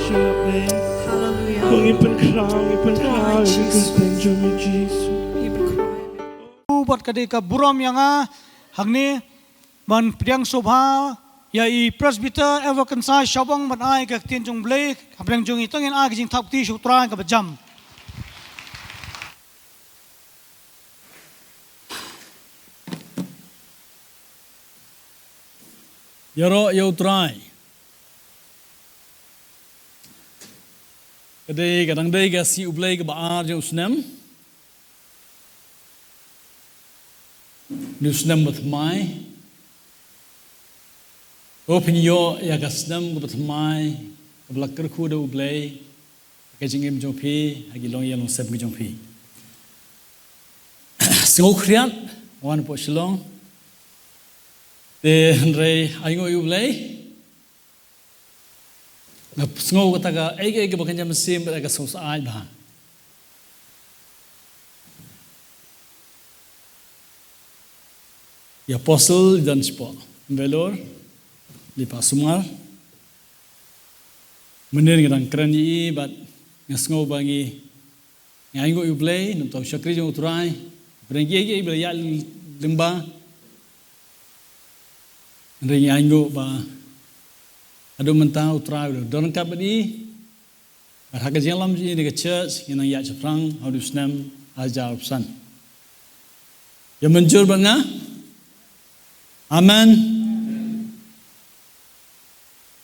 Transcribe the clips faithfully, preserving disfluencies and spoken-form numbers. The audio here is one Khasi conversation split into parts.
Hallelujah. Ngi pynkhraw, ngi pynkhraw, ngi pynkhraw, ngi pynkhraw, Jisu. Ngi pynkhraw. U bad ka dei ka burom ïa nga hangne ban pdiang sngewbha ïa i Presbyter Ever Kynsai Shabong ban ai ka ktien jong U Blei. Hapdeng jong ngi to ngin ai ka jingthap kti sha U Trai kaba jam. Ïaroh ïa U Trai. Ka dei, ka dang dei ka sngi U Blei kaba ar jong u snem. Une u snem ba thymmai. Ko phin ïoh ïa ka snem kaba thymmai kaba la kyrkhu da U Blei ha ka jingim jong phi, ha ki longïing longsem ki jong phi. Sngewkhriat wan hapoh Shillong. Te hynrei ainguh ïa U Blei. Nga sngew kata ka, eh, eh, kaba kynja mynsiem bad ka sngewsih bha. Ïa Apostle John Spot Belor, Lipa Sumar. Mynnin nga dang kren ïa i bad nga sngew ba ngi Ngi ainguh ïa U Blei, namar u shakri jong U Trai. Hynrei ngi ïa, ïa, ïa, ïa, lyngba. Hynrei ngi ainguh ba haduh mynta U Trai u don ryngkat bad i. Bad ha ka jingïalam jong i ne ka church, ngi nang ïaid shaphrang, haduh snem, hajar arphew san. Ïa mynjur bad nga. Amen.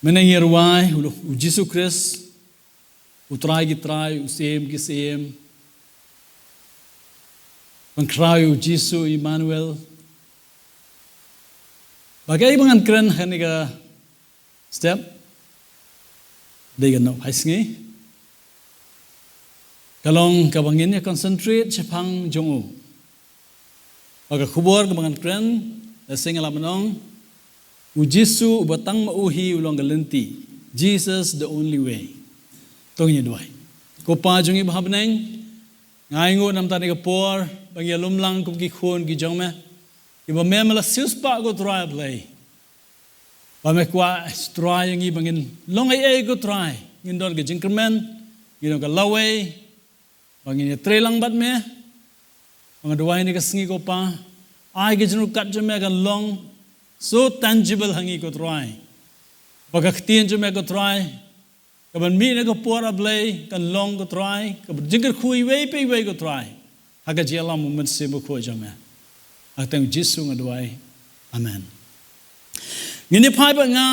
Mynne ngi rwai, u, u Jisu Khrist. U Trai ki trai, u Syiem ki syiem. Pynkhraw ïa u Jisu Immanuel. Ba kaei ba ngan kren ha kane ka step. Dei ka nongpynsngew. Ka long kaba ngin ïa concentrate shaphang jong u. Ba ka khubor kaba ngan kren, la seng la mynong, u Jisu uba tang ma u hi u long ka lynti. Jesus the only way. To ngin ïa duwai. Ko Pa jong ngi ba ha bneng, nga ainguh namar kane ka por, ba ngi ïalum lang kum ki khun ki jong me. Kiba me me la siewspah ko Trai Blei. Ba me kwah Trai ïa ngi ba ngin long ei ei ko Trai. Ngin don ka jingkyrmen, ngin don ka lawei, ba ngin ïatrei lang bad me. Ba nga duwai ne ka sngi ko Pa, ai ka jingryngkat jong me kan long so tangible ha ngi ko Trai. Ba ka ktien jong me ko Trai, kaban mih na ka por A Blei kan long ko Trai, kaban jingkyrkhu iwei pa iwei ko Trai. Ha ka jingïalam u Mynsiem Bakhuid jong me. Ha ka kyrteng Jisu nga duwai. Amen. Ngin ïa phai bad nga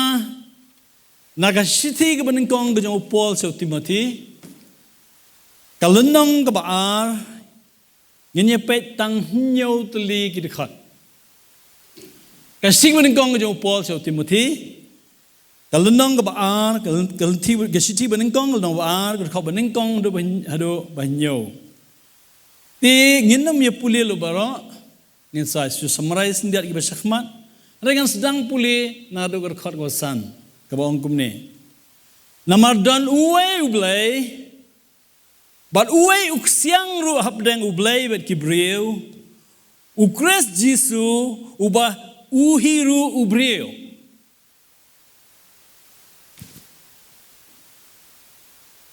na ka shithi kaba nyngkong ka jong u Paul sha u Timothy. Ka lynnong kaba ar, ngin ïa peit tang hynñiew tylli ki dkhot. Ka shithi kaba nyngkong ka jong u Paul sha u Timothy. Ka lynnong kaba ar, ka lyn-, ka lynti, ka shithi ba nyngkong, ka lynnong ba ar, ka dkhot ba nyngkong, haduh ba hyn-, haduh ba hynñiew. Te ngin ym ïa pule lypa baroh, ngin sa shu summarize khyndiat kiba shakhmat. Hynrei ngan sdang pule naduh ka dkhot kaba san, kaba ong kumne. Namar don uwei U Blei, bad uwei u ksiang ruh hapdeng U Blei bad ki briew, U Khrist Jisu, uba u hi ruh u briew.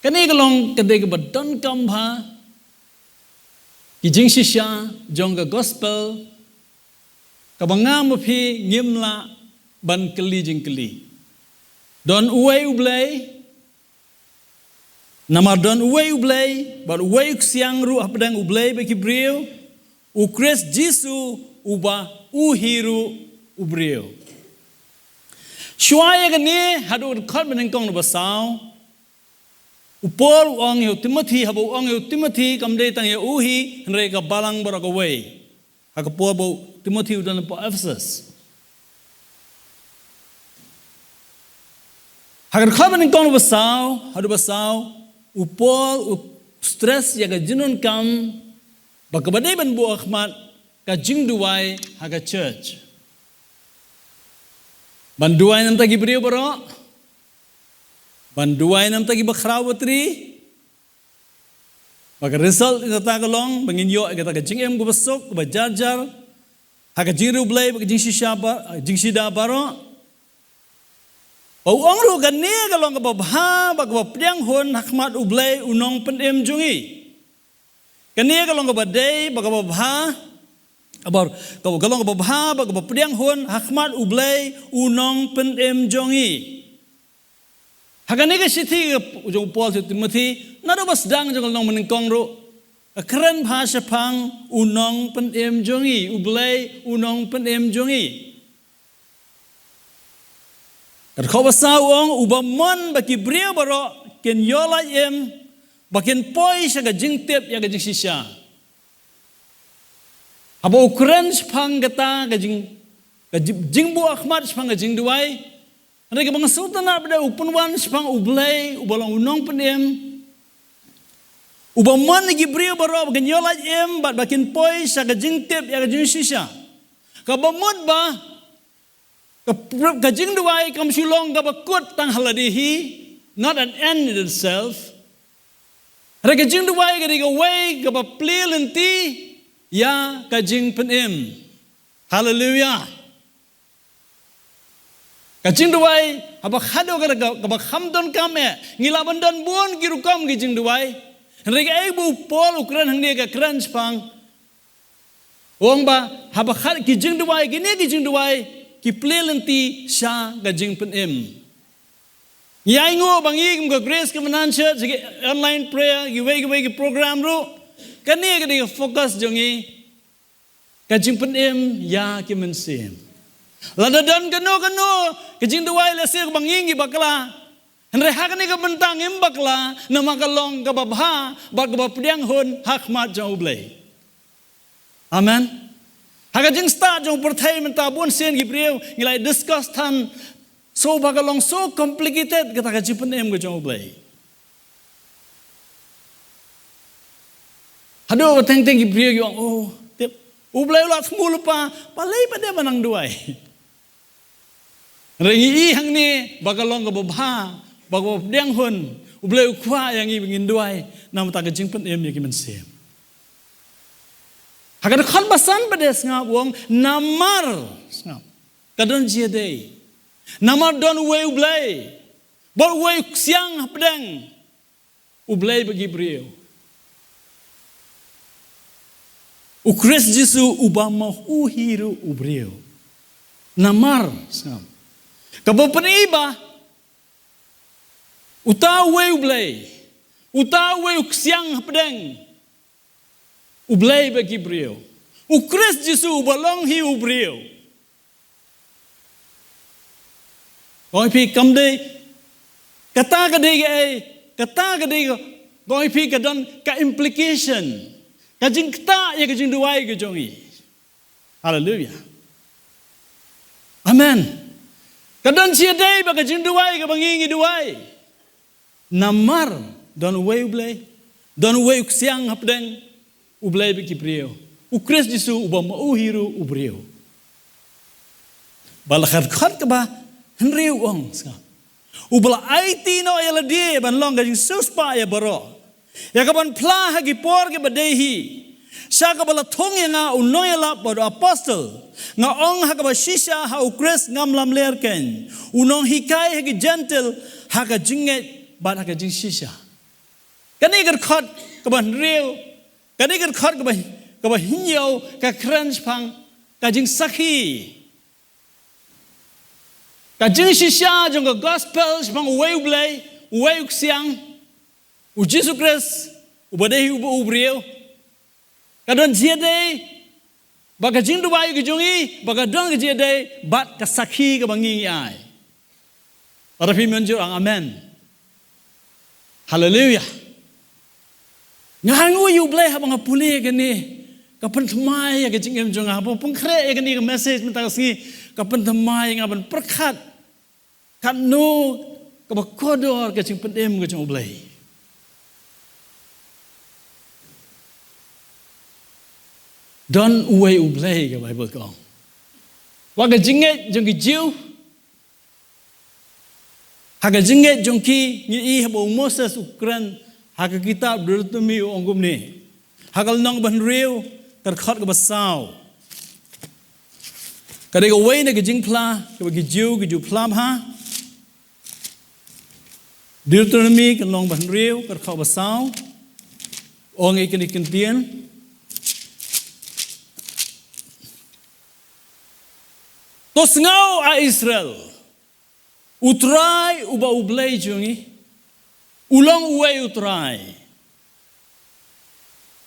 Kane ka long ka dei kaba donkam bha, ki jingshisha jong ka gospel, kaba nga ma phi ngim lah ban kylli jingkylli. Don uwei U Blei, namar don uwei U Blei, bad uwei u ksiang ruh hapdeng U Blei bad ki briew, U Khrist Jisu uba u hi ruh u briew. Shuwa ïa kane haduh ka dkhot ba nyngkong haduh ba saw, u Paul u ong ïa u Timothy, haba u ong ïa u Timothy kam dei tang ïa u hi, hynrei ka balang baroh kawei. Ha ka por ba u Timothy u don hapoh Ephesus. Ha ka dkhot ba nyngkong haduh ba saw, haduh ba saw, u Paul u stress ïa ka jingdonkam, ba kaba dei ban buh ha khmat, ka jingduwai ha ka church. Ban duwai namar ki briew baroh, ban duwai namar ki bakhraw batri, ba ka result ïa kata ka long ba ngin ïoh ïa kata ka jingim kaba suk, kaba jar jar ha ka jingriewblei bad ka jingshisha ba, jingshida baroh. Ba u ong ruh kane ka long kaba bha bad kaba pdiang hun ha khmat U Blei U Nongpynim jong ngi. Kane ka long kaba dei bad kaba bha, kaba, kaba, ka long kaba bha bad kaba pdiang hun ha khmat U Blei U Nongpynim jong ngi. Ha kane ka shithi ka jong u Paul sha u Timothy, naduh ba sdang jong ka lynnong banyngkong ruh ka kren bha shaphang U Nongpynim jong ngi, U Blei U Nongpynim jong ngi. Ka dkhot ba saw u ong, uba mon ba ki briew baroh kin ïoh lait im, ba kin poi sha ka jingtip ïa ka jingshisha. Haba u kren shaphang kata ka jing, ka jing, jingbuh khmat shaphang ka jingduwai, hynrei kaba nga sngewtynnat pat de u pynwan shaphang U Blei uba long U Nongpynim, uba mon ïa ki briew baroh ba kin ïoh lait im bad ba kin poi sha ka jingtip ïa ka jingshisha. Kaba mut ba ka, ka jingduwai kam shu long kaba kut tang ha lade hi, not an end in itself. Hynrei ka jingduwai ka dei kawei kaba plie lynti ïa ka jingpynim. Haleluia. Ka jingduwai haba khadduh ka, ka, kaba kham donkam eh, ngi lah ban don bun ki rukom ki jingduwai. Hynrei kaei ba u Paul u kren hangne, ka kren shaphang, u ong ba haba khadduh ki jingduwai, kine ki jingduwai ki plie lynti sha ka jingpynim. Ngi ainguh ba ngi kum ka Grace Covenant Church, ki online prayer, kiwei kiwei ki program ruh, kane ka dei ka focus jong ngi, ka jingpynim ïa ki mynsiem. Lada don kano kano ka jingduwai, lehse kaba ngi ngi bakla, hynrei ha kane ka bynta ngim bakla, namar ka long kaba bha bad kaba pdiang hun ha khmat jong U Blei. Amen. Ha ka jingstad jong u pyrthei mynta, bun sien ki briew ngi la discuss than, so ba ka long so complicated kata ka jingpynim ka jong U Blei. Haduh ba teng teng ki briew ki ong, oh, tip, U Blei u la thmu lypa, balei pat de ba nang duwai? Hynrei ngi i hangne ba ka long kaba bha, ba kaba pdiang hun, U Blei u kwah ïa ngi ba ngin duwai namar ka jingpynim ïa ki mynsiem. Ha ka dkhot ba san pat de, sngap, u ong, namar, sngap, ka don jingïadei. Namar don uwei U Blei, bad uwei u ksiang hapdeng U Blei bad ki briew, U Khrist Jisu uba ma u hi ruh u briew. Namar, sngap, kaba pyni ba uta uwei U Blei, uta uwei u ksiang hapdeng U Blei bad ki briew, U Khrist Jisu uba long hi u briew. Ko ong ïa phi, kam dei, kata ka dei kaei, kata ka dei ka, ko ong ïa phi, ka don ka implication, ka jingktah ïa ka jingduwai ka jong ngi. Haleluia. Amen. Ka don jingïadei bad ka jingduwai kaba ngi ngi duwai. Namar don uwei U Blei, don uwei u ksiang hapdeng U Blei bad ki briew, U Khrist Jisu uba ma u hi ruh u briew. Bad la ka dkhot kaba hynriew u ong, sngap, uba la aiti noh ïa lade ban long ka jingsiewspah ïa baroh, ïa kaban phla ha ki por kiba dei hi. Sha kaba la thung ïa nga u nongïalap bad u apostol, nga ong ha kaba shisha ha U Khrist ngam lamler keiñ, u nonghikai ha ki Jentil ha ka jingngeit bad ha ka jingshisha. Kane ka dkhot kaba hynriew, kane ka dkhot kaba, kaba hynñiew ka kren shaphang ka jingsakhi, ka jingshisha jong ka gospel shaphang uwei U Blei, uwei u ksiang, U Jisu Khrist, uba dei hi uba u briew. Ka don jingïadei bad ka jingduwai ka jong ngi, bad ka don ka jingïadei bad ka sakhi kaba ngi ngi ai. Lada phi mynjur, ong amen. Haleluia. Nga ainguh ïa U Blei haba nga pule kane, ka pynthymmai ïa ka jingim jong nga, haba pynkhreh ïa kane ka message mynta ka sngi, ka pynthymmai ïa nga ban pyrkhat katno kaba kordor ka jingpynim ka jong U Blei. Don uwei U Blei, ka Baibl ka ong. Wat ka jingngeit jong ki Jiw, ha ka jingngeit jong ki ngi i haba u Moses u kren ha ka kitab Deuteronomi, u ong kumne, ha ka lynnong ba hynriew, ka dkhot kaba saw. Ka dei kawei na ka jingphla kaba ki Jiw ki ju phla bha. Deuteronomi ka lynnong ba hynriew, ka dkhot ba saw, ong ïa kine ki ktien: To sngew, a Israel, U Trai uba U Blei jong ngi, u long uwei U Trai.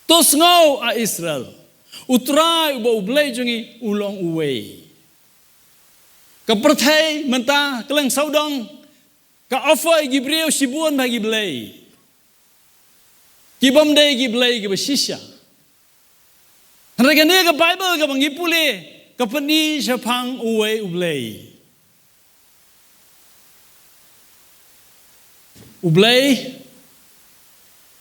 To sngew, a Israel, U Trai uba U Blei jong ngi, u long uwei. Ka pyrthei mynta ka long sawdong, ka offer ïa ki briew shibun bha ki blei, ki bym dei ki blei kiba shisha. Hynrei kane ka Baibl kaba ngi pule, ka pyni shaphang uwei U Blei. U Blei,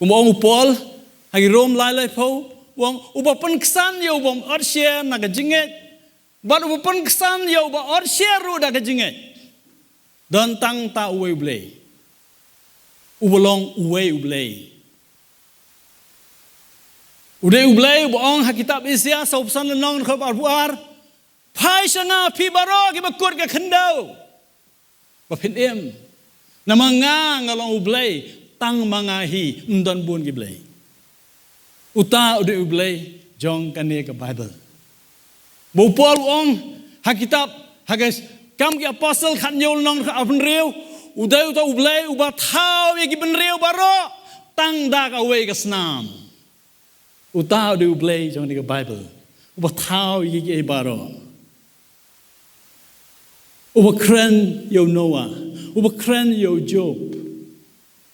kumba ong u Paul ha ki Rom lai laiphew, u ong, uba pynksan ïa u bym ot sher na ka jingngeit, bad uba pynksan ïa uba ot sher ruh da ka jingngeit. Don tang ta uwei U Blei, uba long uwei U Blei. U dei U Blei uba ong ha kitab Isaïah sawphew san lynnong, dkhot arphew ar: Phai sha nga, phi baroh kiba kut ka khyndew, ba phin im. Namar nga, nga long U Blei, tang ma nga hi, ym don bun ki blei. Uta u dei U Blei jong kane ka Baibl. Ba u Paul u ong ha kitab, ha ka Kam ki Apostol khathynñiew lynnong, dkhot arphew hynriew, u dei uta U Blei uba thaw ïa ki bynriew baroh tang da kawei ka snam. Uta u dei U Blei jong kane ka Baibl, uba thaw ïa kiei kiei baroh. Uba kren ïa u Noah, uba kren ïa u Job,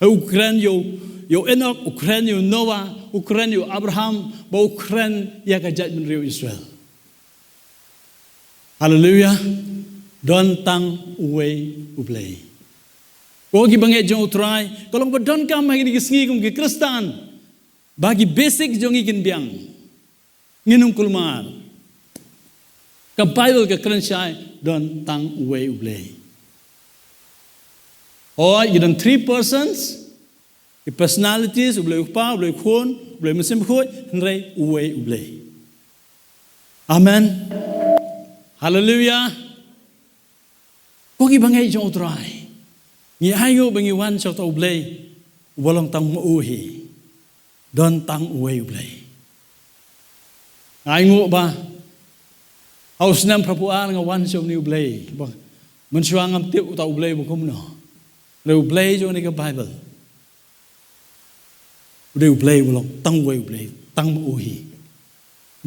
u kren ïa u, ïa u Enok, u kren ïa u Noah, u kren ïa u Abraham, bad u kren ïa ka jaitbynriew Israel. Haleluia. Don tang uwei U Blei. Ko ki bangeit jong U Trai, ka long ba donkam ha kine ki sngi kum ki Khristan, ba ki basic jong ngi kin biang. Ngin ym kulmar. Ka Baibl ka kren shai, don tang uwei U Blei. Hooid, ki don three persons, ki personalities, U Blei U Kpa, U Blei U Khun, U Blei Mynsiem Bakhuid, hynrei uwei U Blei. Amen. Haleluia. Ko ki bangeit jong U Trai, ngi ainguh ba ngi wan sha uta U Blei uba long tang ma u hi. Don tang uwei U Blei. Nga ainguh ba ha u snem phra phew ar nga wan sha une U Blei, ba mynshuwa ngam tip uta U Blei ba kumno. Hynrei U Blei jong kane ka Baibl u dei U Blei uba long tang uwei U Blei, tang ma u hi.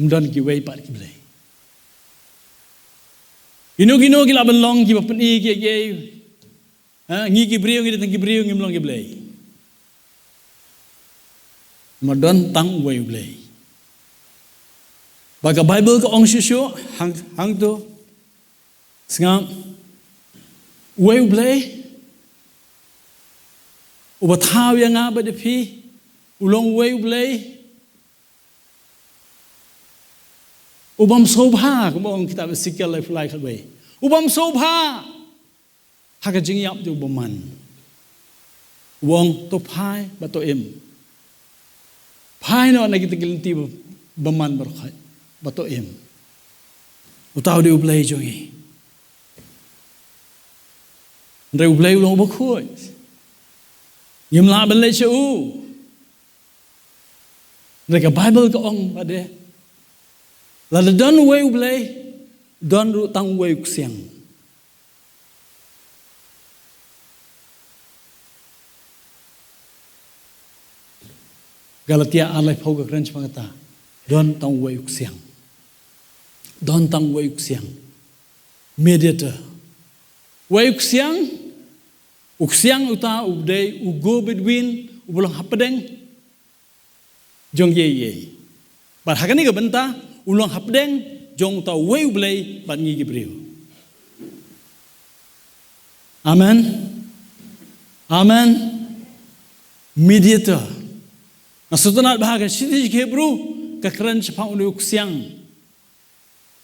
Ym don kiwei pat ki blei. Kino kino ki lah ban long kiba pyni kiei kiei. Ha, ngi ki briew, ngi dei tang ki briew, ngim long ki blei. Namar don tang uwei U Blei. Ba ka Baibl ka ong shuh shuh, hang, hangto. Sngap. Uwei U Blei uba thaw ïa nga bad ïa phi, u long uwei U Blei ubym sngewbha, kumba ong kitab Esekiel laiphew lai, khatwei. Ubym sngewbha ha ka jingïap jong u bymman. U ong, to phai bad to im. Phai noh na kita ki lynti ba, bymman baroh, bad to im. Uta u dei U Blei jong ngi. Hynrei U Blei u long uba khuid. Ngim lah ban leit sha u. Hynrei ka Baibl ka ong ba dei, lada don uwei U Blei, don ruh tang uwei u ksiang. Galatia ar laiphew ka kren shaphang kata. Don tang uwei u ksiang. Don tang uwei u ksiang. Mediator. Uwei u ksiang, u ksiang uta u dei u go-between, uba long hapdeng jong kiei kiei. Bad ha kane ka bynta, u long hapdeng jong uta uwei U Blei bad ngi ki briew. Amen. Amen. Mediator. Nga sngewtynnat ba ha ka shithi ki Hebru, ka kren shaphang une u ksiang.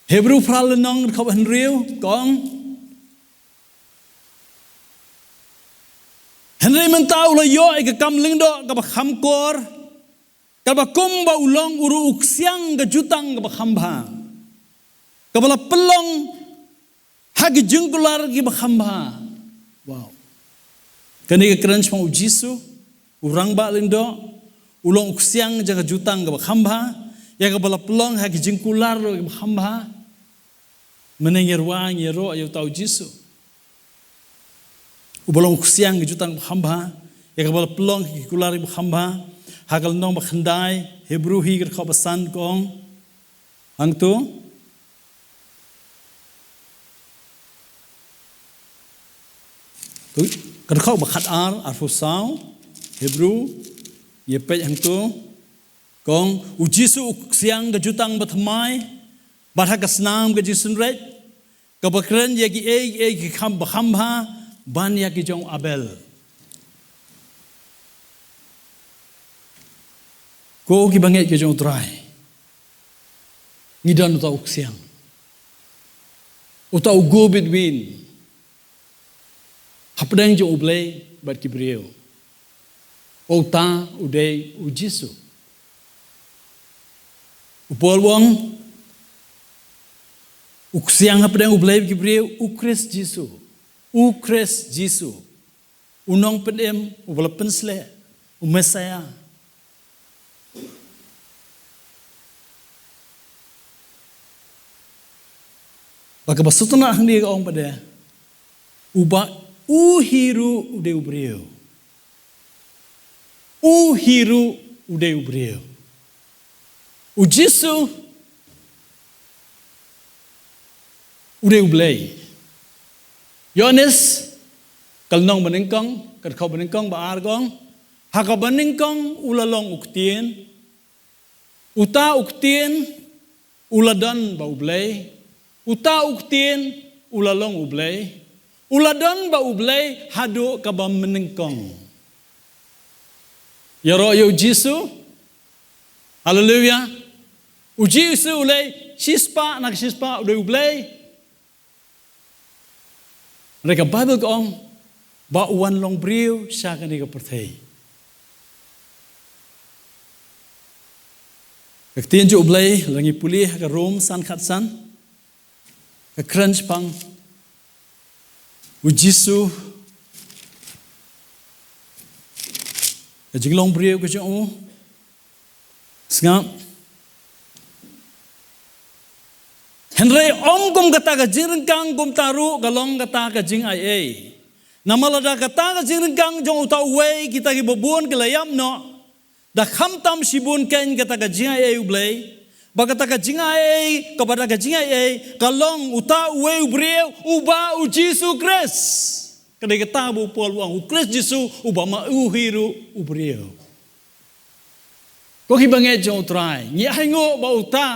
Hebru phra lynnong dkhot hynriew ka ong, hynrei mynta u la ïoh ïa ka kam lyngdoh kaba kham kor, kaba kumba u long u ruh u ksiang ka jutang kaba kham bha, kaba la pynlong ha ki jingkular kiba kham bha. Wow. Kane ka kren shaphang u Jisu, u rangbah lyngdoh, u long u ksiang jong ka jutang kaba kham bha, ïa kaba la pynlong ha ki jingkular ruh kiba kham bha. Mynne ngi ïa rwai ngi ïaroh ïa uta u Jisu, uba long u ksiang ka jutang kaba kham bha, ïa kaba la pynlong ha ki kular kiba kham bha. Ha ka lynnong ba khyndai Hebru hi ka dkhot ba san ka ong hangto. Tu, ka dkhot ba khatar, arphew saw, Hebru, ïa peit hangto. Ka ong, u Jisu u ksiang ka jutang bathymmai, bad ha ka snam ka jingsngewrit, kaba kren ïa kiei kiei ki kham ba kham bha ban ïa ki jong u Abel. Ko ki bangeit ki jong u Trai, ngi don uta u ksiang, uta u go-between hapdeng jong u Blei bad ki briew. Uta u dei u Jisu. U Paul u ong, u ksiang hapdeng u Blei bad ki briew, u Khrist Jisu. U Khrist Jisu, u nongpynim uba la pynsleh, u Messaïah. Bad kaba sngewtynnat hangne ka ong pat de, uba u hi ruh u dei u briew. U hi ruh u dei u briew. U Jisu u dei u Blei. Ïoannis ka lynnong banyngkong, ka dkhot banyngkong ba ar ka ong, ha kaba nyngkong u la long u Ktien, uta u Ktien u la don bad u Blei, uta u Ktien u la long u Blei, u la don bad u Blei haduh kaba nyngkong. Ïaroh ïa u Jisu. Haleluya. U Jisu u leit shispah na ka shispah, u dei u Blei. Hynrei ka Baibl ka ong ba u wan long briew sha kane ka pyrthei. Ka ktien jong u Blei, lada ngi pule ha ka Rom san khatsan, ka kren shaphang u Jisu, ka jinglong briew ka jong u. Sngap. Hynrei ym kum kata ka jingryngkang, kumta ruh ka long kata ka jingaiei. Namar lada kata ka jingryngkang jong uta uwei kita kiba bun ki la ïap noh, da khamtam shibun kein kata ka jingaiei u Blei. Bad kata ka jingaiei, kaba da ka jingaiei, ka long uta uwei u briew, uba u Jisu Khrist. Ka dei kata ba u Paul u ong, u Khrist Jisu uba ma u hi ruh u briew. Ko ki bangeit jong u Trai, ngi ainguh ba uta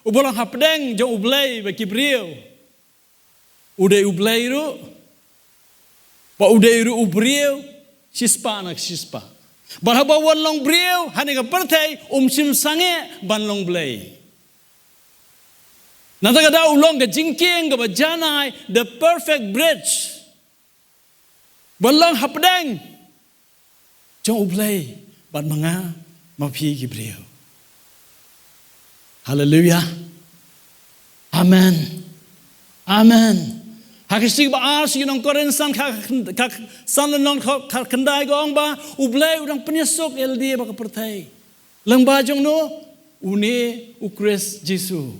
uba long hapdeng jong u Blei bad ki briew, u dei u Blei ruh, bad u dei ruh u briew, shispah na ka shispah. Bad haba u wan long briew hangne ha ka pyrthei, um shym sangeh ban long Blei. Nangta ka daw u long ka jingkieng kaba janai, the perfect bridge, ban long hapdeng jong u Blei bad ma nga ma phi ki briew. Haleluya. Amen. Amen. Ha ka shithi ba ar sha ki nong Korinth san, ka, ka, san lynnong ka, ka khyndai ka ong ba u Blei u dang pynïasuk ïa lade bad ka pyrthei. Lyngba jong no, une u Khrist Jisu.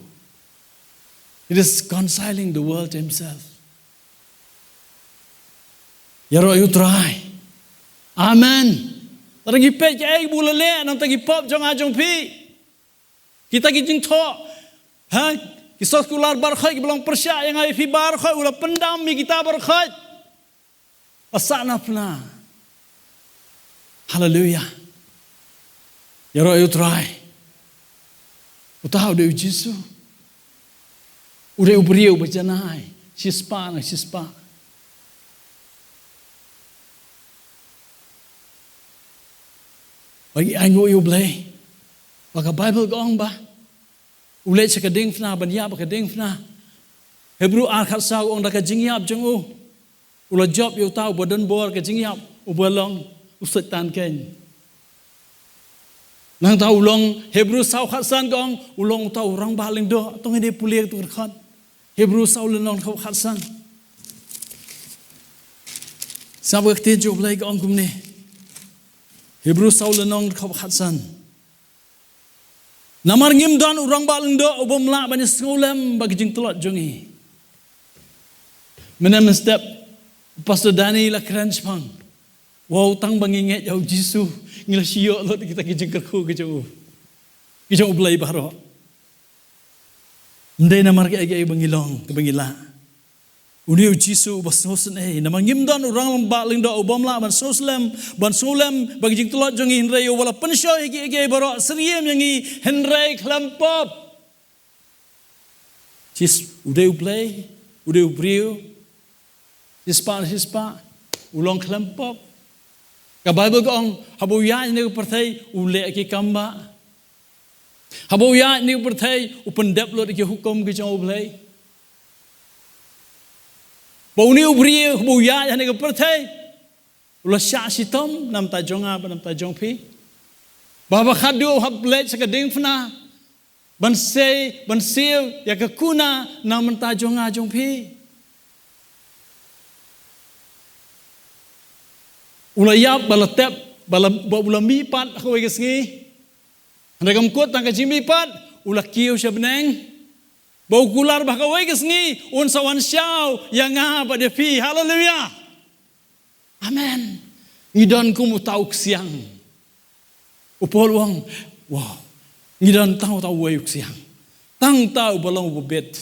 He is reconciling the world to himself. Ïaroh ïa u Trai. Amen. Lada ngi peit kaei ba u la leh, nangta ki pop jong nga jong phi, kita ki jingthoh, ha, ki soskular baroh khoit kiba long pyrshah ïa nga ïa phi baroh khoit, u la pyndam ïa kita baroh khoit. Ba sah na pna. Haleluya. Ïaroh ïa u Trai. Uta u dei u Jisu. U dei u briew ba janai, shispah na shispah. Bad ngi ainguh ïa u Blei ba ka Baibl ka ong ba U leit sha ka diengphna, ban ïap ha ka diengphna. Hebru ar khatsaw ong da ka jingïap jong u, u la jop ïa uta uba don bor ka jingïap, uba long u Soitan keiñ. Nangta u long, Hebru saw khatsan ka ong, u long uta u rangbah lyngdoh, to ngin ïa pule kato ka dkhot. Hebru saw lynnong dkhot khatsan. Sngap ka ktien jong U Blei ka ong kumne. Hebru saw lynnong dkhot khatsan. Namar ngim don u rangbah lyngdoh ubym lah ban ïa sngewlem bad ki jingtlot jong ngi. Mynne mynstep, Pastor Danny la kren shaphang. Wow, tang ba ngi ngeit ïa u Jisu, ngi la shu ïoh lut kita ki jingkyrkhu ki jong u. Ki jong U Blei baroh. Ym dei namar kaei kaei ba ngi long, kaba ngi lah. Une u Jisu uba sngewsynei, namar ngim don u rangbah lyngdoh ubym lah ban sngewslem, ban sngewlem bad ki jingtlot jong ngi, hynrei uba la pynshoi ïa kiei kiei baroh, syriem ïa ngi, hynrei khlem pop. Jis, u dei U Blei, u dei u briew. Shispah, shispah, u long khlem pop. Ka Baibl ka ong, haba u ïaid ha kane ka pyrthei, u leh ki kam bah. Haba u ïaid ha kane ka pyrthei, u pyndep lut ïa ki hukum ki jong U Blei. Ba une u briew, haba u ïaid ha kane ka pyrthei, u la shah shitom na bynta jong nga bad na bynta jong phi. Ba haba khadduh u hap leit sha ka diengphna, ban sei, ban siew ïa ka kuna na bynta jong nga jong phi. U la ïap, ba la tep, ba la, ba u la mihpat ha kawei ka sngi. Hynrei kam kut tang ka jingmihpat, u la kiew sha bneng. Ba u kular ba ha kawei ka sngi un sa wan shaw ïa nga bad ïa phi. Haleluia. Amen. Ngi don kum uta u ksiang. U Paul u ong, wow, ngi don tang uta uwei u ksiang. Tang uta uba long uba bit.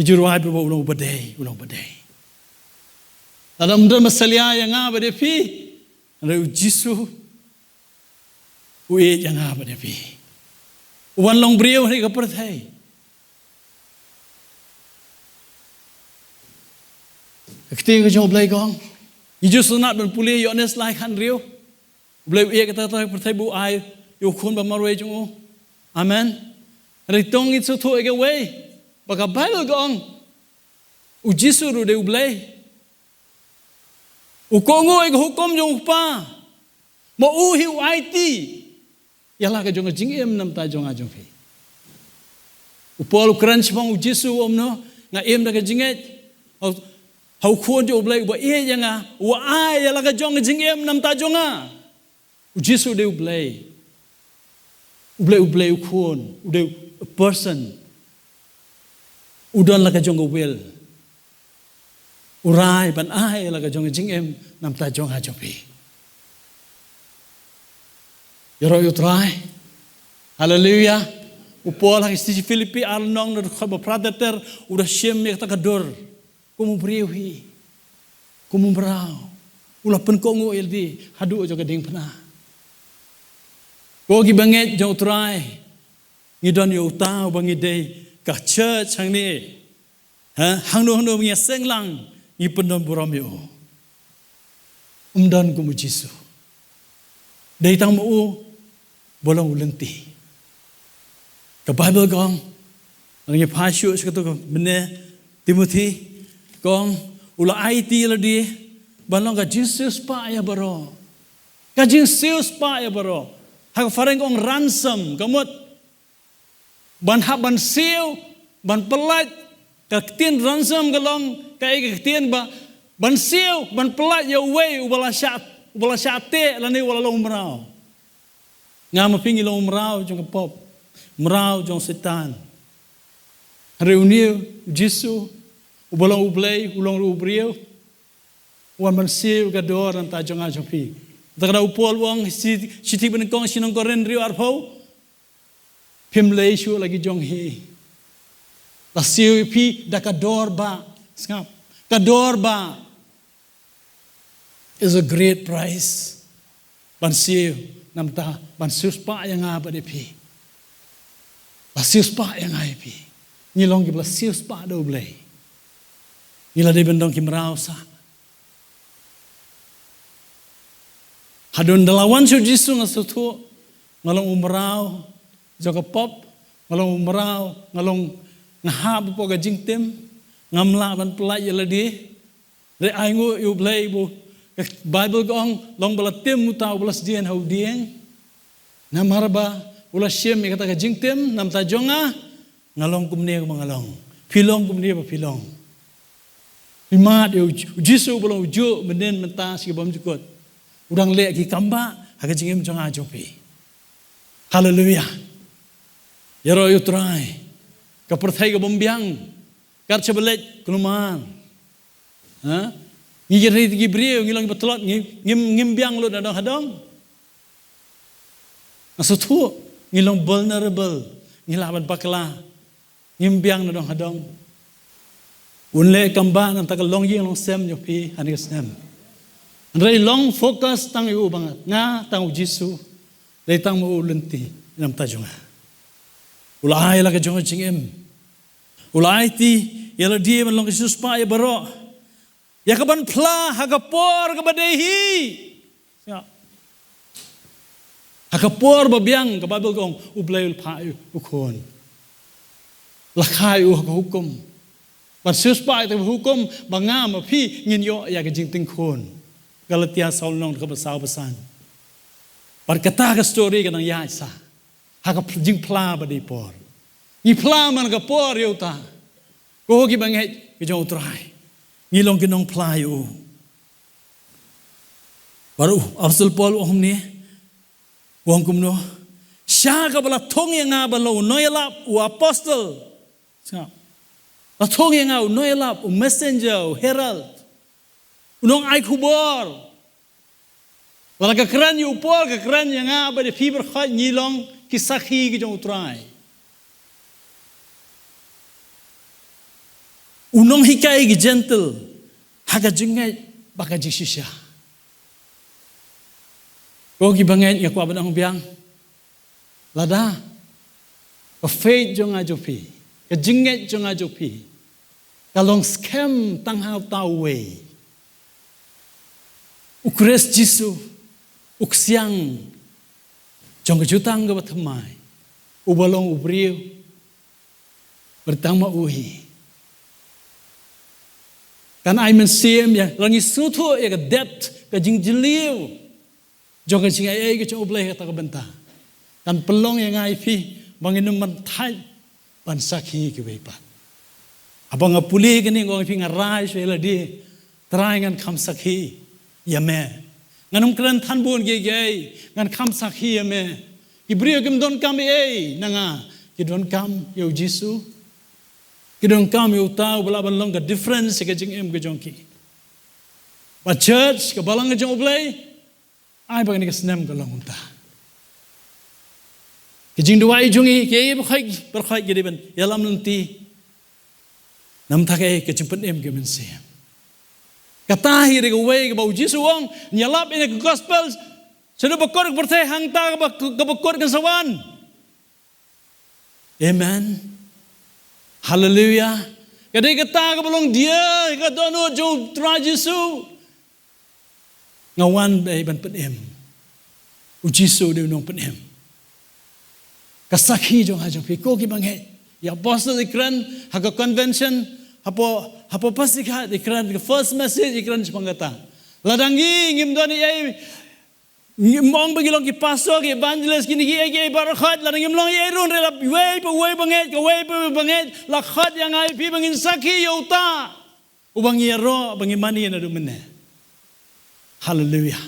Ngi ju rwai ba u long uba dei, u long uba dei. Lada ym don ba salia ïa nga bad ïa phi, hynrei u Jisu u ïeit ïa nga bad ïa phi. U wan long briew ha kane ka pyrthei. Ka ktien ka jong U Blei ka ong, ngi ju sngewtynnat ban pule Ïoannis lai khathynriew. U Blei u ïeit kata ka pyrthei ba u ai ïa u khun ba marwei jong u. Amen. Hynrei to ngin sngewthuh ïa kawei, ba ka Baibl ka ong, u Jisu ruh u dei U Blei. U kohnguh ïa ka hukum jong U Kpa. Ma u hi u aiti ïa la ka jong ka jingim na bynta jong nga jong phi. U Paul u kren shaphang u Jisu, u ong kumno, nga im da ka jingngeit ha u, ha u Khun jong U Blei uba ïeit ïa nga, uba ai ïa la ka jong ka jingim na bynta jong nga. U Jisu u dei U Blei. U Blei, U Blei u Khun, u dei a person. U don la ka jong ka will. U rai ban ai la ka jong ka jingim na bynta jong nga jong phi. Ïaroh ïa U Trai. Haleluia. U Paul ha ki shithi Philippi ar lynnong, na dkhot ba phra ter ter, u da shim ïa kata ka dur kum u briew hi, kum u mraw. U la pynkohnguh ïa lade haduh jong ka diengphna. Ko ki bangeit jong U Trai, ngi don ïa uta uba ngi dei, ka church hangne. Ha, hangno hangno ngi ïaseng lang, ngi pyndon burom ïa u. Um don kum u Jisu. Dei tang ma u ba long u lynti. Ka Baibl ka ong, ngi phai shuh sha kato ka bneng Timothi, ka ong, u la aiti ïa lade ban long ka jingsiewspah ïa baroh. Ka jingsiewspah ïa baroh. Ha ka phareng ka ong ransom, ka mut ban hap ban siew, ban pyllait. Ka ktien ransom ka long kaei ka ktien ba, ban siew, ban pyllait ïa uwei uba la shah, uba la shah teh lane uba la long mraw. Nga ma phi ngi long mraw jong ka pop, mraw jong Soitan. Hynrei une u Jisu, uba long U Blei, u long ruh u briew, u wan ban siew ka dor na bynta jong nga jong phi. Te ka dei u Paul u ong, shi, shithi ba nyngkong, shi nong Korinth hynriew arphew. Phim lei shuh la ki jong hi. La siew ïa phi da ka dor bah. Sngap. Ka dor bah is a great price. Ban siew, na bynta ban siewspah ïa nga bad ïa phi. La siewspah ïa nga ïa phi. Ngi long kiba la siewspah da U Blei. Ngi la dei ban long ki mraw sah. Hadien ba la wan sha u Jisu, nga sngewthuh, nga long u mraw jong ka pop, Nga long u mraw, nga long, nga hap hapoh ka jingtim, ngam lah ban pyllait ïa lade. Hynrei ai nguh ïa U Blei ba ka Baibl ka ong, long ba la tim uta uba la sdien ha u dieng. Namar ba u la shim ïa kata ka jingtim na bynta jong nga, nga long kumne kumba nga long. Phi long kumne ba phi long. Phi mad ïa u J-, u Jisu ba long u juh, mynnin, mynta, sha ki bymjukut. U dang leh ki kambah ha ka jingim jong nga jong phi. Haleluia. Ïaroh ïa U Trai. Ka pyrthei ka bym biang. Kat shaba leit kulmar. Ha? Ngi ki rei ki briew, ngi long ki ba tlot, ngi, ngim, ngim biang lut na dong ha dong. Nga sngewthuh, ngi long vulnerable, ngi lah ban bakla. Ngim biang na dong ha dong. Un leh kambah na ka bynta ka longïing longsem jong phi ha kane ka snem. Hynrei long focus tang ïa u ba nga, nga tang u Jisu. Dei tang ma u lynti na bynta jong nga. U la ai la ka jong ka jingim. U la aiti ïa lade ban long ka jingsiewspah ïa baroh. Ïa kaban phla ha ka por kaba dei hi. Ïa. Ha ka por ba biang, ka Baibl ka ong, U Blei u la phah ïa u Khun. La kha ïa u ha ka hukum. Ban siewspah ïa ka hukum, ba nga ma phi ngin ïoh ïa ka jingting khun. Galatia saw lynnong, dkhot ba saw ba san. Bad kata ka story ka nang ïaid sa ha ka ph-, jingphla ba dei por. Ngi phla man ka por ïa uta. Ko ki bangeit ki jong U Trai, ngi long ki nongphla ïa u. Bad u Apostol Paul u ong kumne, u ong kumno? Sha kaba la thung ïa nga ban long u nongïalap, u apostol. Sngap. La thung ïa nga u nongïalap, u messenger, u herald, u nongai khubor. Lada ka kren ïa u Paul, ka kren ïa nga bad ïa phi baroh, ngi long ki sakhi ki jong U Trai. U nonghikai ki Jentil ha ka jingngeit bad ka jingshisha. Ko ki bangeit, nga kwah ban ong biang. Lada ka faith jong nga jong phi, ka jingngeit jong nga jong phi, ka long skhem tang ha uta uwei, U Khrist Jisu, u ksiang jong ka jutang kaba thymmai, uba long u briew, bad tang ma u hi. Kan ai mynsiem ïa, lada ngi sngewthuh ïa ka depth, ka jingjylliew jong ka jingaiei ka jong U Blei ha kata ka bynta, kan pynlong ïa nga ïa phi ba ngin ym ban thait ban sakhi kiwei pat. Haba nga pule kane, nga ong ïa phi, nga rai shuh ïa lade, Trai, ngan kham sakhi ïa me. Ngan ym kren than bun kiei kiei, ngan kham sakhi ïa me. Ki briew kim donkam ei ei na nga, ki donkam ïa U Jisu. Ki donkam ïa uta uba lah ban long ka difference ha ka jingim ka jong ki. Ba church, ka balang ka jong U Blei, ai ba kane ka snem ka long kumta. Ka jingduwai jong ngi, kiei baroh, baroh ki dei ban ïalam lynti. Namar ka, ka jingpynim ka mynsiem. Kata hi dei kawei kaba U Jisu u ong, ngi ïalap ïa ka gospel shaduh ba kut ka pyrthei, hangta kaba, kaba kut kan sa wan. Amen. Haleluia. Ka dei kata kaba long dia ka dohnud jong U Trai Jisu. Nga wan dei ban pynim. U Jisu dei u nongpynim. Ka sakhi jong nga jong phi, ko ki bangeit. Ïa apostol i kren ha ka convention, hapoh, hapoh Pasighat i kren, ka first message i kren shaphang kata. Lada ngi ngim don ei ei, ngim ong ba ngi long ki pastor, ki evangelist, kine kiei kiei baroh, lada ngim long ei ei ruh, hynrei la iwei pa iwei bangeit, kawei pa iwei bangeit la khot ïa nga ïa phi ba ngin sakhi ïa uta uba ngi ïaroh, ba ngi mane naduh mynne. Haleluia.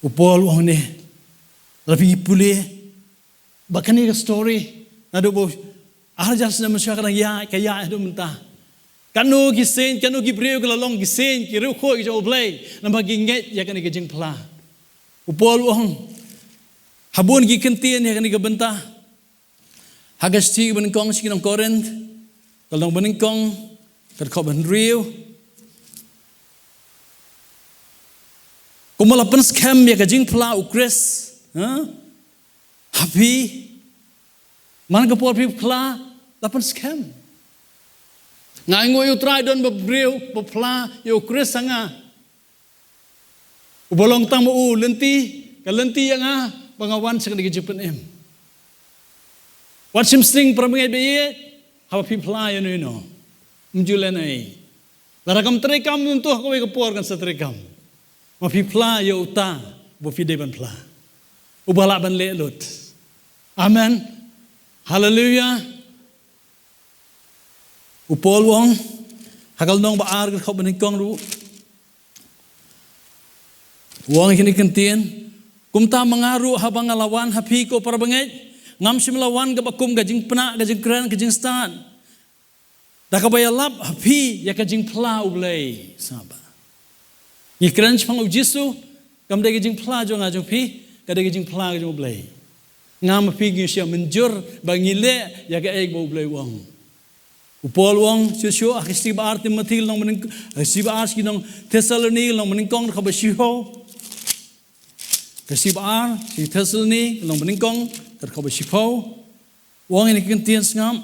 U Paul u ong ne, lada phi pule ba kane ka story, naduh ba ar hajar snem mynshuwa ka dang ïaid, ka ïaid haduh mynta. Katno ki saint, katno ki briew ki la long ki saint, ki riewkhuid ki jong U Blei, namar ki ngeit ïa kane ka jingphla. U Paul u ong ha bun ki kyntien ïa kane ka bynta. Ha ka shithi ba nyngkong sha ki nong Korinth, ka lynnong ba nyngkong, ka dkhot ba hynriew. Kumba la pynskhem ïa ka jingphla U Khrist, ha? Ha phi, man ka por phi phla, la pynskhem. Nga ainguh ïa U Trai, don ba briew ba phla ïa U Khrist ha nga, uba long tang ma u lynti, ka lynti ïa nga, ba nga wan sha kane ka jingpynim. Pat shim sting para bangeit ba ïeit, haba phi phla ïa no ïa no, ym ju leh ei. Lada kam treikam, nangta ha kawei ka por kan sa treikam. Ma phi phla ïa uta ba phi dei ban phla, uba lah ban leh lut. Amen. Haleluia. U Paul u ong ha ka lynnong ba ar, ka dkhot ba nyngkong ruh, u ong ïa kine ki kyntien: Kumta ma nga ruh, haba nga la wan ha phi, ko para bangeit, ngam shym la wan kaba kum ka jingpynah, ka jingkren, ka jingstad, da kaba ïalap ha phi ïa ka jingphla U Blei. Sngap ba ngi kren shaphang U Jisu, kam dei ka jingphla jong nga jong phi, ka dei ka jingphla ka jong U Blei. Nga ma phi ngi shu mynjur ba ngi leh ïa kaei ba U Blei u ong. U Paul u ong shuh shuh ha ka shithi ba ar Timothi lynnong ba nyng-, ha ka shithi ba ar sha ki nong Thessaloni lynnong ba nyngkong, dkhot ba shiphew. Ka shithi ba ar sha ki Thessaloni lynnong ba nyngkong, dkhot ba shiphew. U ong ïa kine ki kyntien, sngap: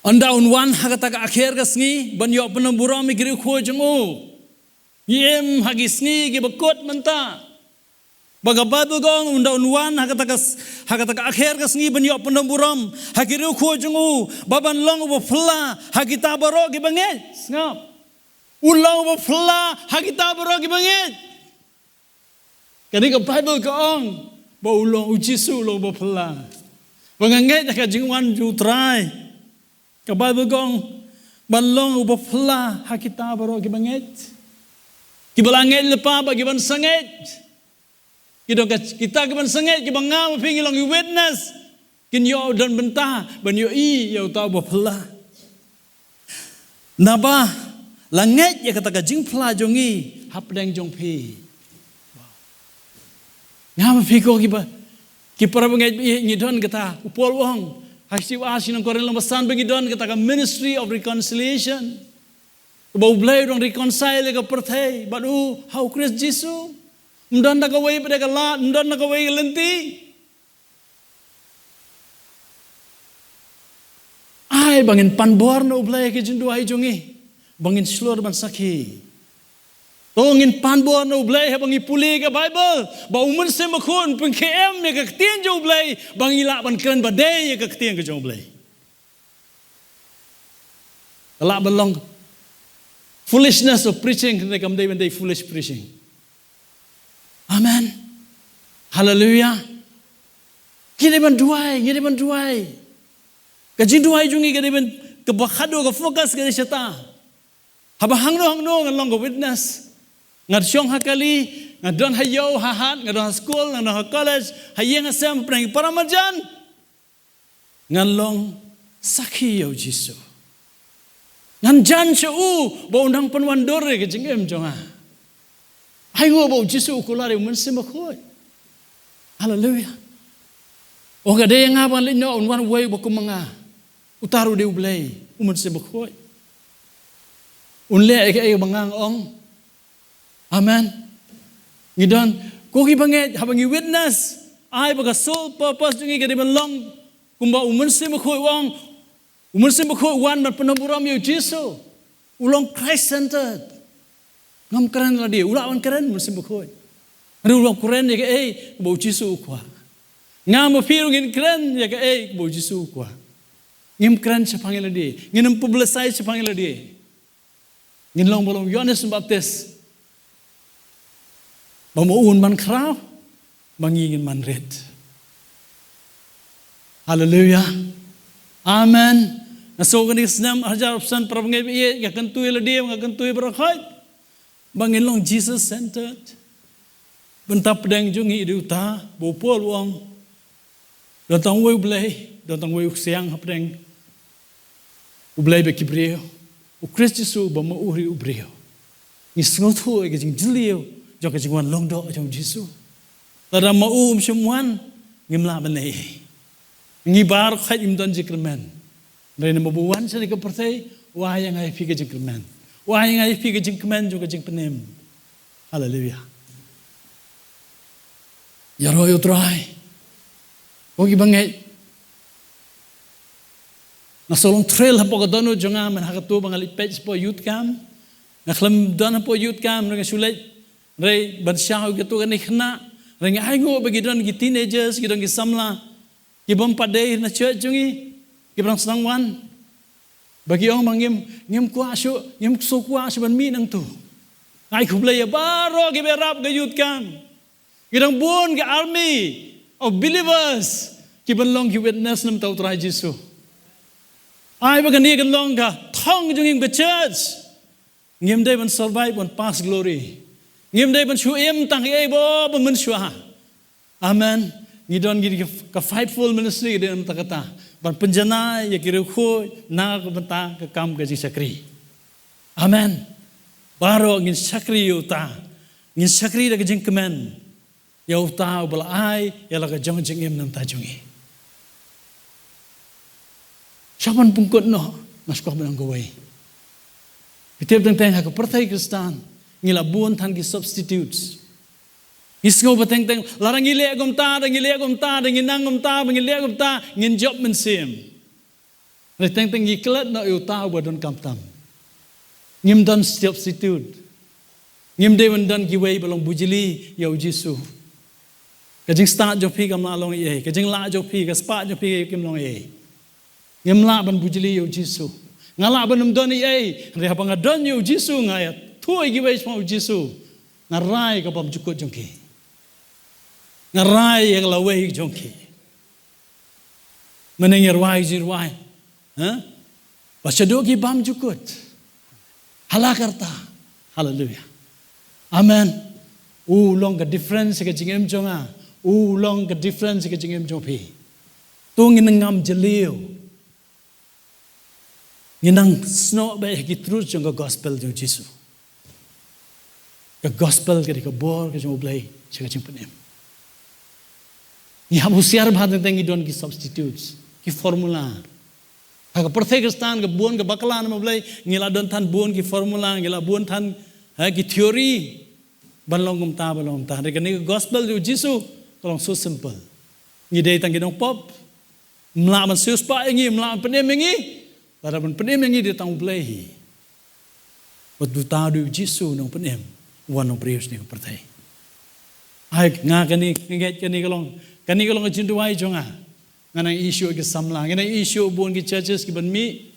Ynda un wan ha kata ka akher ka sngi ban ïoh pynlong burom ïa ki riewkhuid jong u. Ngi im ha ki sngi kiba kut mynta. Ba ka Baibl ka ong, ynda un wan ha kata ka s-, ha kata ka akher ka sngi ban ïoh pynlong burom ha ki riewkhuid jong u, ba ban long uba phylla ha kita baroh kiba ngeit. Sngap. Un long uba phylla ha kita baroh kiba ngeit. Kane ka Baibl ka ong ba u long, U Jisu u long uba phylla. Ba nga ngeit ha ka jingwan jong U Trai. Ka Baibl ka ong ban long uba phylla ha kita baroh kiba ngeit. Kiba la ngeit lypa bad kiban sangeit. Ki don ka, kita kiban sangeit, kiba nga ma phi ngi long ki witness, kin ïoh don bynta ban ïohi ïa uta uba phylla. Naba la ngeit ïa kata ka jingphylla jong ngi hapdeng jong phi. Nga ma phi ko kiba, ki para bangeit, ngi don kata, u Paul u ong ha ka shithi ba ar sha ki nong Korinth lynnong ba san, ba ngi don kata ka ministry of reconciliation. Ba U Blei u dang reconcile ïa ka pyrthei bad u ha U Khrist Jisu. Ym don da kawei pat ka lad, ym don da kawei ka lynti. Ai ba ngin pan bor na U Blei ha ka jingduwai jong ngi, ba ngin shlur ban sakhi. To ngin pan bor na U Blei haba ngi pule ka Baibl, ba U Mynsiem Bakhuid un pynkhem ïa ka ktien jong U Blei, ba ngi lah ban kren ba dei ïa ka ktien ka jong U Blei. Ka lah ban long foolishness of preaching, kane kam dei ban dei foolish preaching. Amen. Haleluia. Ngi dei ban duwai, ngi dei ban duwai. Ka jingduwai jong ngi ka dei ban, kaba khadduh ka focus ka dei shata. Haba hangno hangno ngan long ka witness. Nga shong ha kali, nga don ha ïew ha hat, nga don ha skul, nga don ha college, ha ïing ha sem, pyrshah para marjan. Ngan long sakhi ïa U Jisu. Ngan jan sha u ba un nang pynwandur ïa ka jingim jong nga. Ainguh ba U Jisu u kular ïa U Mynsiem Bakhuid. Haleluia. Oh, ka dei ïa nga ban leit noh, un wan uwei uba kum ma nga. Uta ruh u dei U Blei, U Mynsiem Bakhuid. Un leh ïa kaei ba nga nga ong. Amen. Ngi don, ko ki bangeit, haba ngi witness, ai ba ka sole purpose jong ngi ka dei ban long kumba U Mynsiem Bakhuid u ong. U Mynsiem Bakhuid u wan ban pynlong burom ïa U Jisu. U long Christ centered. Ngam kren lade, u lah ban kren, U Mynsiem Bakhuid. Hynrei u long kren ïa kaei kaba U Jisu u kwah. Nga ma phi ruh ngin kren ïa kaei kaba U Jisu u kwah. Ngim kren shaphang ïa lade, ngin ym publicize shaphang ïa lade. Ngin long ba long u Ïoannis Baptist. Ba ma u un man khraw, ma ngi ngin man rit. Haleluia. Amen. Nga sngew kane ka snem ar hajar arphew san, para bangeit ba ïeit, nga kyntu ïa lade, nga kyntu ïa baroh khoit. Ba ngin long Jesus centered. Bynta pdeng jong ngi dei uta ba u Paul u ong. Don tang uwei U Blei, don tang uwei u ksiang hapdeng U Blei bad ki briew, U Khrist Jisu, ba ma u hi u briew. Ngi sngewthuh ïa ka jingjylliew jong ka jingwan lyngdoh jong U Jisu. Lada ma u um shym wan, ngim lah ban leh ei. Ngi baroh khoit ngim don jingkyrmen. Hynrei namar ba u wan sha kane ka pyrthei, u ai ïa nga ïa phi ka jingkyrmen. U ai ïa nga ïa phi ka jingkmen jong ka jingpynim. Haleluia. Ïaroh ïa U Trai. Ko ki bangeit, nga shu long thrill hapoh ka dohnud jong nga, man ha kato ba nga leit peit shapoh youth camp. Nga khlem don hapoh youth camp, hynrei nga shu leit, hynrei ban sha ïa kato kane ka khynnah, hynrei nga ainguh ba ki don ki teenagers, ki don ki samla. Ki bym pat dei na church jong ngi, ki ba dang sdang wan. Ba ki ong ba ngim, ngim kwah shuh, ngim sngewkwah shuh ban mih nangtu. Nga ai khublei ïa baroh ki ba ïarap ka youth camp. Ki dang bun ka army of believers ki ban long ki witness namar U Trai Jisu. Ai ba kane kan long ka thong jong ngi ka church. Ngim dei ban survive ban pass glory. Ngim dei ban shu im tang ei bo ban mynshuwa. Amen. Ngi don ngi ka faithful ministry ngi dei ban ta kata. Ban pynjanai ïa ki riewkhuid na ka bynta ka kam ka jingshakri. Amen. Baroh ngin shakri ïa uta. Ngin shakri da ka jingkmen ïa uta uba la ai ïa la ka jong jingim namar jong ngi. Sha ban pynkut noh, nga sngewkwah ban ong kawei. Phi tip teng teng ha ka pyrthei Khristan ngi la bun than ki substitutes. Ngi sngew ba teng teng lada ngi leh kumta, da ngi leh kumta, da ngi nang kumta, ba ngi leh kumta, ngin jop mynsiem. Hynrei teng teng ngi klet noh ïa uta uba donkam tam. Ngim don substitute. Ngim dei ban don kiwei ba long bujli ïa U Jisu. Ka jingstad jong phi kam lah long ei ei. Ka jinglah jong phi, ka spah jong phi kam long ei ei. Ngim lah ban bujli ïa U Jisu. Nga lah ban ym don ei ei. Hynrei haba nga don ïa U Jisu nga ïathuh ïa kiwei shaphang U Jisu. Nga rai ka bymjukut jong ki. Nga rai ïa ka lawei jong ki. Mynne ngi rwai jingrwai. Ha? Ba shaduh ki bymjukut. Ha la ka rta. Haleluia. Amen. U long ka difference ka jingim jong nga. U long ka difference ka jingim jong phi. To ngin ngam jylliew. Ngin nang snoh beit ha ki truth jong ka gospel jong U Jisu. Ka gospel ka dei ka bor ka jong U Blei sha ka jingpynim. Ngi hap husiar bha teng teng ngi don ki substitutes, ki formula. Ha ka pyrthei Khristan ka bun ka bakla namar U Blei, ngi la don than bun ki formula, ngi la bun than, ha, ki theory. Ban long kumta, ban long kumta. Hynrei kane ka gospel jong U Jisu ka long so simple. Ngi dei tang ki nongpop. Ym lah ban siewspah ïa ngi, ym lah ban pynim ïa ngi. Lada ban pynim ïa ngi dei tang U Blei hi. Wat uta u dei U Jisu nongpynim, u wan long briew sha kane ka pyrthei. Ai nga kane, nga ngeit kane ka long, kane ka long ka jingduwai jong nga. Nga nang ïohi shuh ki samla, nga nang ïohi shuh bun ki churches ki ban mih,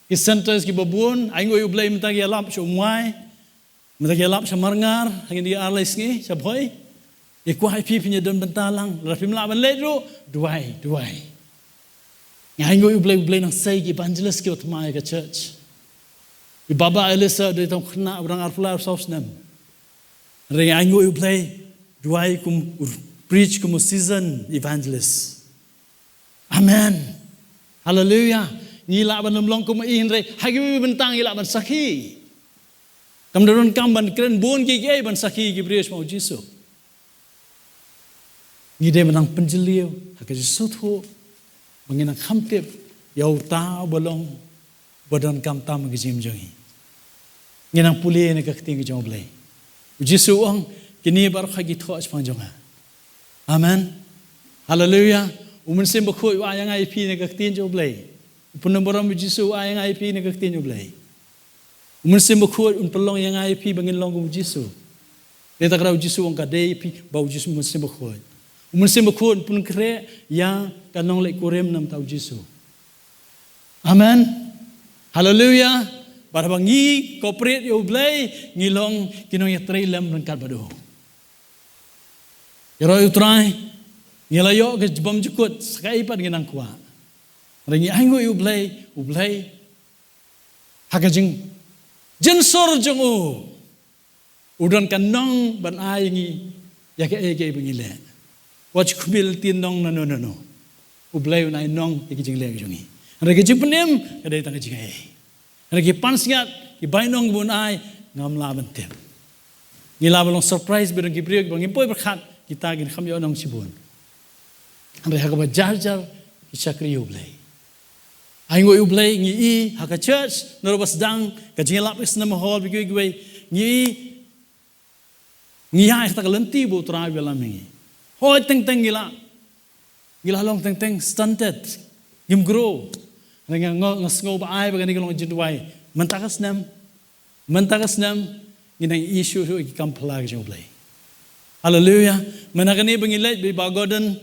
ki centers ki ba bun, ai nguh ïa U Blei mynta ki ïalap sha Umwai. Mynta ki ïalap sha Marngar, ha kine ki ar lai sngi, sha Bhoi. Ïa kwah ïa phi phin ïa don bynta lang, lada phim lah ban leit ruh, duwai, duwai. Nga ai nguh ïa U Blei, U Blei nang sei ki evangelist ki ba thymmai ïa ka church. I Baba Elisa, dei tang khynnah, u dang arphew lai arphew saw snem. Hynrei nga ai nguh ïa U Blei, duwai kum u preach kum u seasoned evangelist. Amen. Haleluia. Ngi lah ban ym long kum i hynrei ha kiwei bynta ngi lah ban sakhi. Kam da donkam ban kren bun kiei kiei ban sakhi ki briew shaphang U Jisu. Ngi dei ban nang pynjylliew ha ka jingsngewthuh ba ngin nang kham tip ïa uta uba long ba donkam tam ha ka jingim jong ngi. Ngin nang pule na ka ktien ka jong U Blei. U Jisu u ong, kine baroh ki thoh shaphang jong nga. Amen. Haleluia. U Mynsiem Bakhuid u ai ïa nga ïa phi na ka ktien jong U Blei. U pyndonkam U Jisu u ai ïa nga ïa phi na ka ktien jong U Blei. U Mynsiem Bakhuid un pynlong ïa nga ïa phi ba ngin long kum U Jisu. Dei ta ka daw U Jisu u ong ka dei ïa phi ba U Jisu, Mynsiem Bakhuid. U Mynsiem Bakhuid un pynkhreh ïa ka nongleit kurim namar U Jisu. Amen. Haleluia. Bad haba ngi cooperate ïa U Blei, ngi long ki nongïatreilang ryngkat bad u. Ïaroh ïa U Trai, ngi la ïoh ka bymjukut, sa kaei pat ngi nang kwah. Hynrei ngi ainguh ïa U Blei, U Blei ha ka jingjynsur jong u. U don ka nong ban ai ngi ïa kaei kaei ba ngi leh. Wat shu khmih lynti nong nano nano. U Blei un ai nong ïa ki jingleh ki jong ngi. Hynrei ka jingpynim ka dei tang ka jingaiei. Hynrei ki pansngiat, ki bainong ba un ai, ngam lah ban tip. Ngi lah ban long surprise bad ki briew ba ngim poi pyrkhat, kita kin kham ïoh nong shibun. Hynrei ha kaba jar jar ki shakri ïa U Blei. Ainguh ïa U Blei, ngi i ha ka church, naduh ba sdang ka jingïalap ka snem hall ba kiwei kiwei, ngi i, ngi ïaid ha kata ka lynti ba U Trai u ïalam ïa ngi. Hooid, teng teng ngi la, ngi la long teng teng stunted, ngim grow. Hynrei nga, nga, nga sngew ba ai ba kane ka long ka jingduwai. Mynta ka snem, mynta ka snem, ngin nang ïohi shuh shuh ki kam phylla ka jong U Blei. Haleluia. Mynta kane ba ngi leit bad i Bah Gordon,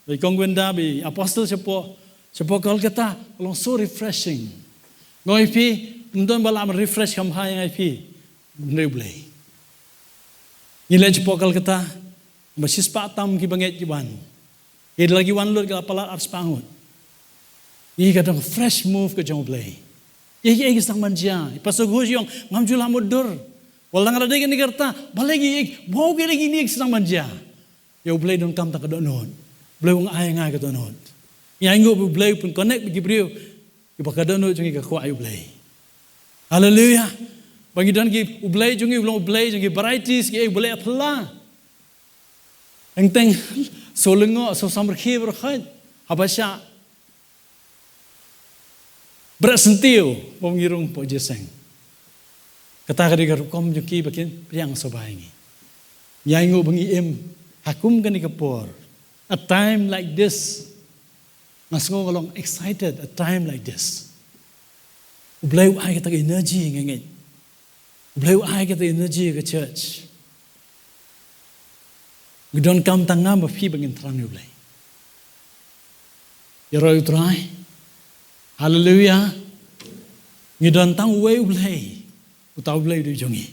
Ba i Kong Gwenda, ba i Apostle shapoh, shapoh Kolkata, long so refreshing. Nga ong ïa phi, ym don ba lah ban refresh kham bha ïa nga ïa phi, hynrei U Blei. Ngi leit shapoh Kolkata, ba shispah tam ki bangeit ki wan. Ïa la ki wan lut ki la palat arspah ngut. Ïa ka dang fresh move ka jong U Blei. Ïa ki, ïa ki sdang ban jia. Pastor Ghosh i ong, ngam ju lah mutdur. Wat la nga la dei kane ka rta, balei ki, balei ki, ïa ki sdang ban jia. Ïa U Blei donkam tang ka dohnud. U Blei u ai nga ka dohnud. Ngi ainguh ba U Blei u pyn connect bad ki briew kiba ka dohnud jong ngi ka kwah ïa U Blei. Haleluia. Ba ngi don ki U Blei jong ngi, U Blei, U Blei jong ngi, varieties ki, U Blei a phylla. Teng teng, so lyngngoh, so samrkhie baroh khoit. Haba shah bret syntiew, bym ngi rung poh jingïaseng. Kata ka dei ka rukom jong ki ba kin pdiang sngewbha ïa ngi. Ngi ainguh ba ngi im ha kum kane ka por. A time like this. Nga sngew nga long excited, a time like this. U Blei u ai kata ka energy nga ngeit. U Blei u ai kata ka energy ka church. Ngi donkam tang nga ma phi ba ngin thrang ïa U Blei. Ïaroh ïa U Trai. Haleluia. Ngi don tang uwei U Blei. Uta U Blei u dei jong ngi.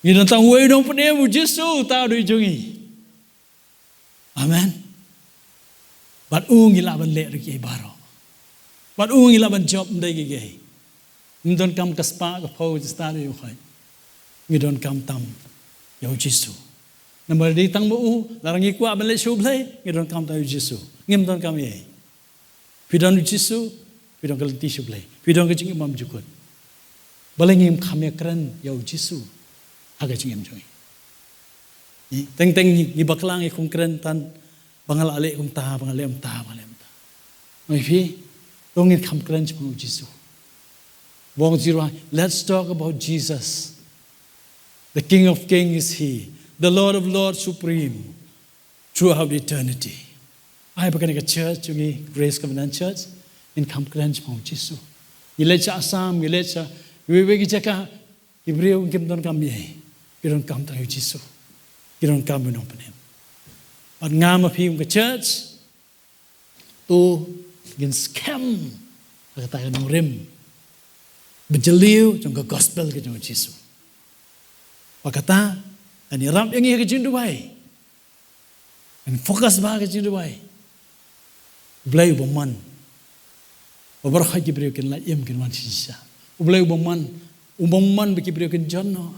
Ngi don tang uwei u nongpynim, U Jisu, uta u dei jong ngi. Amen. Bad u ngi lah ban leh ruh kiei baroh. Bad u ngi lah ban jop ym dei kiei kiei. Ym donkam ka spah ka phew, ka jingstad, ïa u khoit. Ngi donkam tam ïa U Jisu. Namar dei tang ma u, lada ngi kwah ban leit sha U Blei, ngi donkam tam ïa U Jisu. Ngim donkam ei ei. Phi don U Jisu, phi don ka lynti sha U Blei. Phi don ka jingim bymjukut. Balei ngim kham ïakren ïa U Jisu ha ka jingim jong ngi. Teng teng ngi bakla, ngi khum kren tang ba nga lah leh kumta, ba nga leh kumta, ba nga leh kumta. Nga ong ïa phi, to ngin kham kren shaphang U Jisu. Ba ong U Jisu, let's talk about Jesus. The King of Kings is He, the Lord of Lords supreme, throughout eternity. Ai ba kane ka church jong ngi, Grace Covenant Church, ngin kham kren shaphang U Jisu. Ngi leit sha Assam, ngi leit sha iwei iwei ki jaka, ki briew kim donkam ei ei. Ki donkam tang ïa U Jisu. Ki donkam ïa u nongpynim. Bad nga ma phi kum ka church, to ngin skhem ha kata ka nongrim ba jylliew jong ka gospel ka jong U Jisu. Ba kata kan ïarap ïa ngi ha ka jingduwai. Kan focus bha ha ka jingduwai. U Blei u bymman ba baroh ki briew kin lait im, kin wan shisha. U Blei u bymman, u bymman ba ki briew kin jon noh.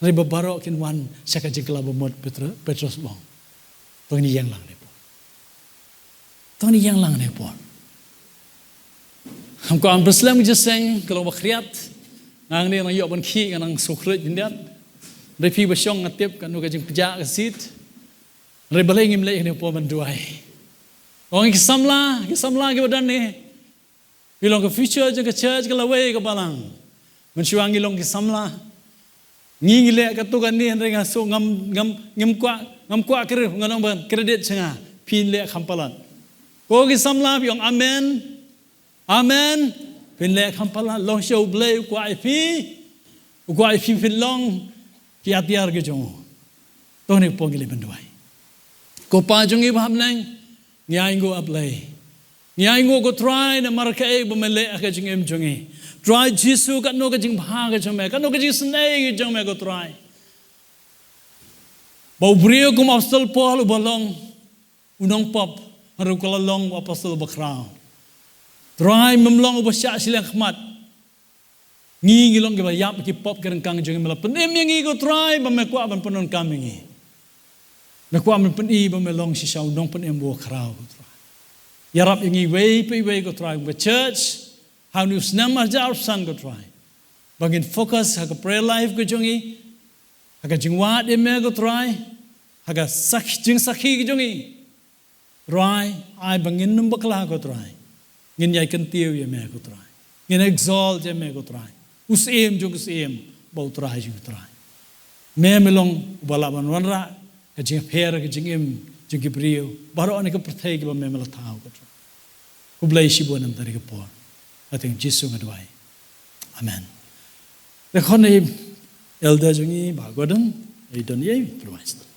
Hynrei ba baroh kin wan sha ka jingkylla bamut, Petro-, Petros u ong. To ngin ïeng lang ne por. To ngin ïeng lang ne por. Ngam kwah ban pynslem jingïaseng, ka long ba khriat. Nga hangne nang ïoh ban khih, nga nang sngewkhruit khyndiat. Hynrei phi ba shong nga tip katno ka jingpjah ka seat. Hynrei balei ngim leh ïa kane ka por ban duwai. Ong ki samla, ki samla kiba don ne. Phi long ka future jong ka church, ka lawei ka balang. Mynshuwa ngi long ki samla. Ngi ngi leh katto katne, hynrei nga sngew ngam, ngam, ngam kwah, ngam kwah kyrpad, nga ong ban credit sha nga. Phin leh kham palat. Ko ki samla phi ong amen. Amen. Phin leh kham palat, long sha U Blei u kwah ïa phi. U kwah ïa phi phin long ki atiar ki jong u. To ngin poi ngi leit ban duwai. Ko Pa jong ngi ba ha bneng, ngi ainguh, A Blei. Ngi ainguh ko Trai namar kaei ba me leh ha ka jingim jong ngi. Trai Jisu, katno ka jingbha ka jong me, katno ka jingsnei ka jong me ko Trai. Ba u briew kum u Apostol Paul uba long u nongpop, hynrei u la long u apostol uba khraw. Trai, mem long uba shah shiliang khmat. Ngi ngi long kiba ïap ki pop ki ryngkang jong ngi, me la pynim ïa ngi ko Trai ba me kwah ban pyndonkam ïa ngi. Me kwah ban pyni ba me long shisha u nongpynim uba khraw ko Trai. Ïarap ïa ngi iwei pa iwei ko Trai, ba church ha une u snem arhajar arphew san ko Trai, ba ngin focus ha ka prayer life ka jong ngi, ha ka jingwad ïa me ko Trai, ha ka sak-, jingsakhi ka jong ngi. Trai, ai ba ngin ym bakla ko Trai. Ngin ïai kyntiew ïa me ko Trai. Ngin exalt ïa me ko Trai. U Syiem jong ki syiem, bad u Trai jong ki trai. Me me long uba lah ban wanrah ka jingpher ka jingim jong ki briew baroh ne ka pyrthei kiba me me la thaw ko Trai. Khublei shibun namar kane ka por. Ha ka kyrteng Jisu nga duwai. Amen. Te khun ïa i elder jong ngi, Bah Gordon, ïa i don ïa i, kyrpad.